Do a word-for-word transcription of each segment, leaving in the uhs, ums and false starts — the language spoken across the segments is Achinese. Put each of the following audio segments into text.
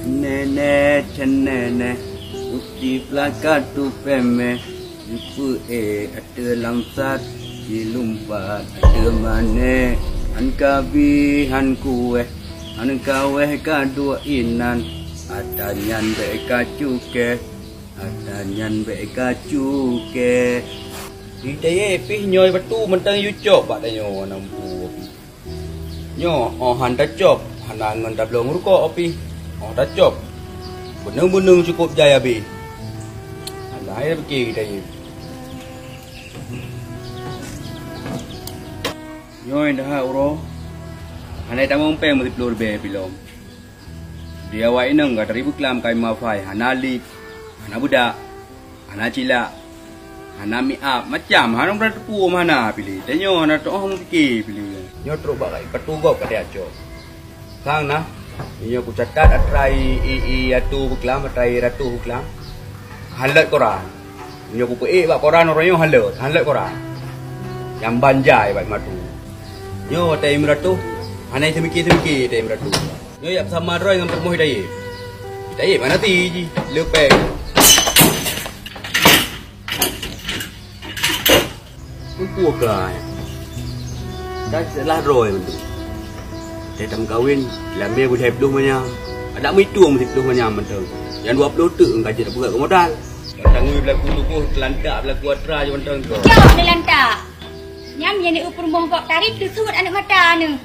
Nenek cenene, uti pelaka tu peme, ipe e ateueh langsat, dilumpat ateueh mane, han kabi han kueh, han kaweh ka duek inan, ata nyan bek ka cuke, ata nyan bek ka cuke. Di dayé pih nyoe batu mantong yucok bak tanyoe nampu. Nyoe, oh, han tacok, hana ngon tabloe ngon rukok pih. Oh, tacok. Beuneueng-beuneueng cukop jai abéh. Hana hai pike geutanyoe. Nyoe dah uroe. Hana tamong péng meusiploh ribée pilom. Di awak inong ka tari beuklam kai mafai, hana lip, hana budak. Hana cilak, hana miap, macam hana meuteupeu hana piléh. Tanyoe hana teuoh meupike piléh. Nyoe trok bak ipatu gob ka teuacok. Sang nah, nyoe kucatat atra i, i, i atu beuklam, atra i ratu beuklam. Halot koran. Nyoe kupeuék bak koran uroe nyoe halot, halot koran. Nyang ban jai bak matu. Nyoe atra i meuratu, hana teumike-teumike atra i meuratu. Nyoe jak beusama droe ngon peurumoh Hidayet. Hidayet mana ti jih, le péng. Meupue keuh. Ka seutlah droe mantong. Teuh tameukawen, lamé beulhée ploh manyam. Adak meuitong meusiploh manyam mantong. Nyang dua ploh teuk ka jeuet peugah keu modal. Tangui beulaku tuboh, teulantak beulaku atra jih mantong tu. Jaweueb neulantak. Nyan nyang neueu peurumoh gob tarif teusuet aneuk mata neuh.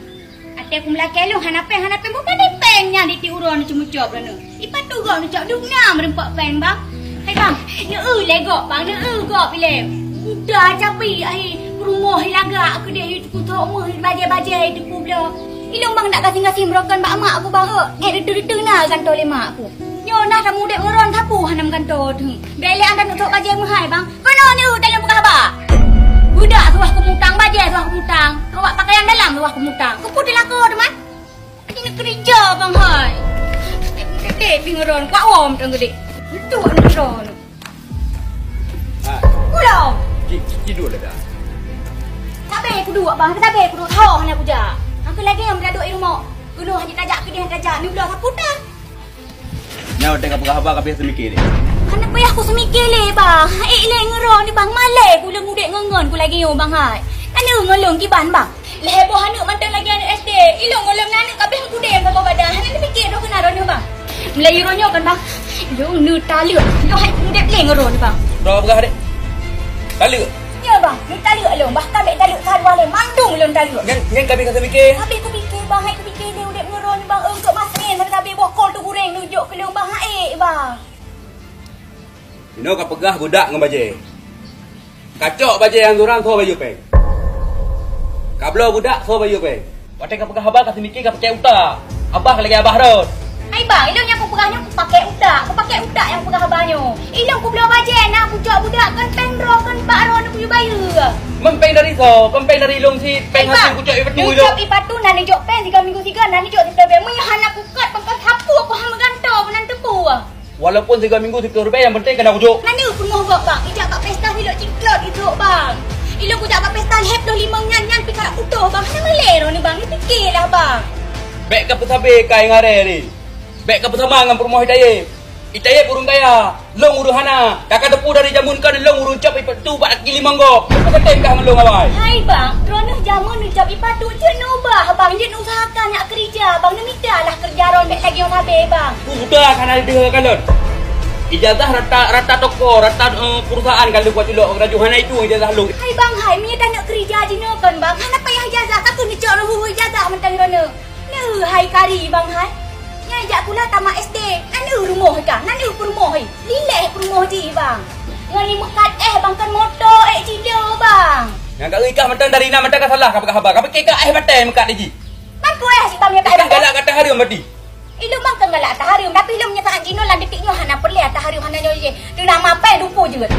Até kumeulakée lôn hana péng, hana péng, bukon péng nyan di tiep uroe neucok-mucok droeneuh. Ipatu gob neucok dum na meureumpok péng, bang. Hai, bang, neueu lé gob, bang, neueu gob ilée. Udah capi ahi peurumoh ilagak keudeh ikutok meuh bajée-bajée itu kubloe. Ilong bang dak gasing-gasing meurokon bak mak aku bang, eh, reuteuh-reuteuh na gantoe lé mak aku. Nyoe nah tamudeb ngeron sapu hana meugantoe teuh. Bèk lé anda neutok bajée meuhai bang. Keunoe nyoe dalam peugah haba. Budak suah keumutang, bajée suah keumutang. Awak pakaian dalam suah keumutang. Keupeue teulako teuma? Ini kerja bang hai. Dek bingeron kuat wom tang gede. Betul ni ron. Ha. Pulang. Ci, ci, ci dulu dah. Sabe kuduek bang, sabe kuduek tho hana kujak. Angka lagi yang berada di rumah. Keunoe hanya tajak ke dia tajak ni belah sapu dah. Nyoe watèe ka peugah haba ka payah seumike lé. Hana payah ku seumike lé, bang. Ék lé ngeuro ni, bang. Malèe ku lôn udép ngon ngon ku lagèe nyoe, bang hai. Ka lheueh ngon lôn kiban, bang. Lhèe boh aneuk mantong lagèe aneuk S D. Ilôn ngon lôn na aneuk ka payah kudép saboh badan. Hana neupike droe keunan droeneuh, bang. Mulai uroe nyoe kan, bang. Lôn neutaleuek. Lôn hai udép lé ngeuro ni, bang. Droe peugah deh. Taleuek. Ya, bang. Neutaleuek lôn. Bahkan bèk taleuek saluwa lé. Mandum lôn taleuek. Nyan, nyan ka payah seumike. Habéh kupike, bang. Hai kupike lé udép ngeuro ni, bang. Eungkôt masen sabe-sabe boh kol tu gurèng neujok keu lôn, bang. Hai, bang. Inoe ka peugah budak ngon bajèe. Ka cok bajèe nyang surang soe bayeue pèng. Ka bloe budak soe bayeue pèng. Watèe ka peugah haba ka seumike ka pakèk utak. Abah ka lagèe abah rot. Hai bang, ilôn nyang kupeugah nyoe kupakèk utak, kupakèk utak nyang kupeugah haba nyoe. Ilôn kubloe bajèe na kucok budak kon pèng droe kon bak droe neuk kubayeue. Kon pèng dari soe? Kon pèng dari ilôn cit, pèng hasil kucok ié patu ilôn. Neujok ié patu na neujok pèng sigoe minggu sigoe na neujok siplôh ribèe. Meunyoe hana kukot pangkat sapu aku han meugantoe meunan teupeu. Walaupun sigoe minggu siplôh ribèe, nyang penting keuneuk kujok. Nani peurumoh gob, bang? Ijak bak pesta silok cingklot ijok, bang. Ilôn kujak bak pesta lhèe ploh limong nyan, nyan pih ka putôh, bang. Hana malèe droeneuh, bang. Neupike lah, bang. Bèk ka peusabe kai ngarèe ni. Bèk ka peusama ngon peurumoh Itayeb. Itayeb ureueng kaya, lôn ureueng hana. Ka ka teupeu dari jameun kon lôn ureueng cop ié patu bak kaki limong gob. Teupeu katem kah ngon lôn awai. Hai, bang. Droeneuh jameun neucop ié patu jeuet neubah, bang. Jeuet neuusahakan jak keurija, bang. Neumita lah keureuja droeneuh bèk lagèe nyoe sabe, bang. Udah ka na deuh kalon. Ijazah rata, rata toko, rata, eh, perusahaan ka lheueh kuat culok, laju hana itu ijazah lôn. Hai bang hai, meunyoe taneuk keurija jinoe kon bang, hana payah ijazah, ka keuneuk cok lôn ijazah mantong droeneuh. Neuh hai kari bang hai. Nyan jak kula tamat S D, na neuh rumoh ka, na neuh peurumoh hai. Lileh peurumoh jih bang. Ngon imeukat eh bang kon moto eh cilo bang. Nyang ka ikah mantong dari na mantong ka salah ka peugah haba, ka pike ka eh batèe meukat jih. Bang ku eh si bang ya ka eh batèe. Ikah galak ka tahareuem mati. Ilôn bang kon galak tahareuem, tapi ilôn meunyoe saát jinoe lam detik nyoe hana peureulèe tahareuem hana nyoe jih. Teunama pèng dupo jeuet.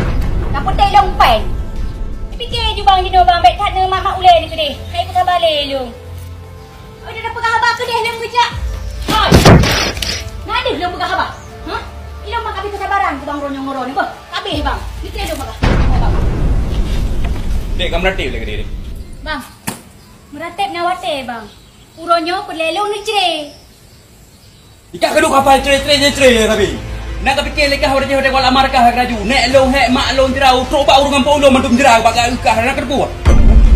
Ka peureulèe ilôn pèng. Pike ju bang jinoe bang, bèk that neu mak-mak ulèe ni keudeh. Hai ku sabar lé ilôn. Oi, dah peugah haba keudeh ilôn geujak. Oi. Ngadeuh ilôn peugah haba. Hah? Ilôn bang ka abéh keusabaran ku bang ron nyang ngeuro ni beuh. Ka abéh bang. Ni keu ilôn peugah. Bang. Dek, ka meuratéb lé keudeh dek. Bang. Meuratéb na watèe bang. Uroe nyoe peureulèe lôn neucré. Ikah keuduek hafai cre-cre-cre-cre sabe. Na kapike lé kah watèe watèe kulamar kah laju. Nèk lôn, hèk mak lôn, jrah, trok bak ureueng gampông lôn mandum jrah bak gak kah na keudeue.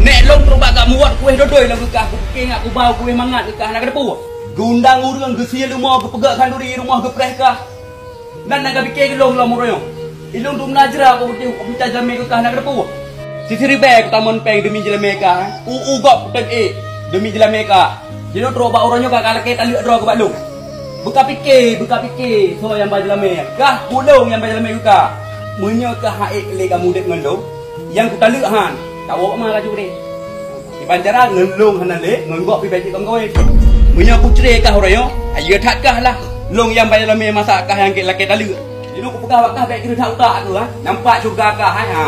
Nèk lôn trok bak gak muwat kueh dodoi lôn kah, kupike ngat kubau kueh mangat kah na keudeue. Geundang ureueng, geusie leumo, geupeugah khanduri rumoh geupreh kah. Nan na kapike lôn lom uroe nyoe. Ilôn dum na jrah keu peucah jamé keu kah na keudeue. Sisiribèe kutamon pèng deumi jeulamé kah. U-u gob kutem ék deumi jeulamé kah. Jinoe trok bak uroe nyoe ka lakèe taleuek droe keu bak lôn. Beukapike, beukapike, soe nyang ba jeulamé? Kah, ulôn nyang ba jeulamé keu kah. Meunyoe kah han ék lé kamu udép ngon lôn, nyang kutaleuek han, tawoe ma laju deh. Kiban cara ngon lôn hana lé, ngon gob pih bèk cit lôn kawén. Meunyoe kucre kah uroe nyoe, ayeue that kah lah. Lôn nyang ba jeulamé masa kah nyang lakèe taleuek. Jinoe kupeugah bak kah bèk kreueh that utak keuh, ha. Nampak syeuruga kah, hai, ha.